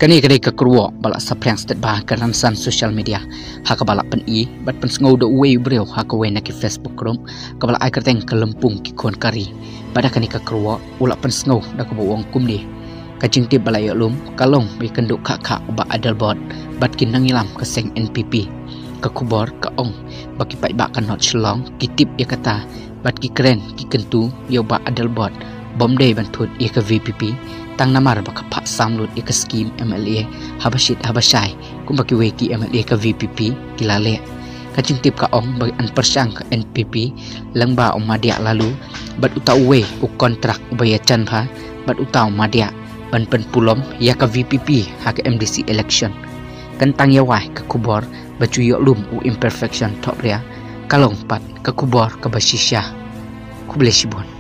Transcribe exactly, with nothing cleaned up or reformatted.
Kane ka dei ka kyrwoh ba la saphriang stet ba ka rynsan social media, ha kaba la pyni bad pynsngew da uwei u briew ha kawei na ki Facebook group, kaba la ai kyrteng ka Lympung ki khun ka ri. Bad ha kane ka kyrwoh u la pynsngew da kaba u ong kumne: ka jingtip ba la ïoh lum ka long ba ïakynduh khah khah u Bah Adelbert bad ki nongïalam ka seng N P P. Ka khubor ka ong ba ki paidbah ka North Shillong ki tip ïa kata bad ki kren ki kyntu ïa u Bah Adelbert bym dei ban thut ïa ka V P P, tang namar ba ka phah sam lut ïa ka skim M L A haba shit haba shai, kumba kiwei ki M L A ka V P P ki la leh. Ka jingtip ka ong ba yn pyrshang ka N P P lyngba u Madiah Laloo bad uta uwei u kontrak uba ïajan bha bad uta u Madiah ban pynpulom ïa ka V P P ha ka M D C election. Kan tang ïa wai ka khubor ba ju ïoh lum u Imperfection Thopria, ka long pat ka khubor kaba shisha. Khublei shibun.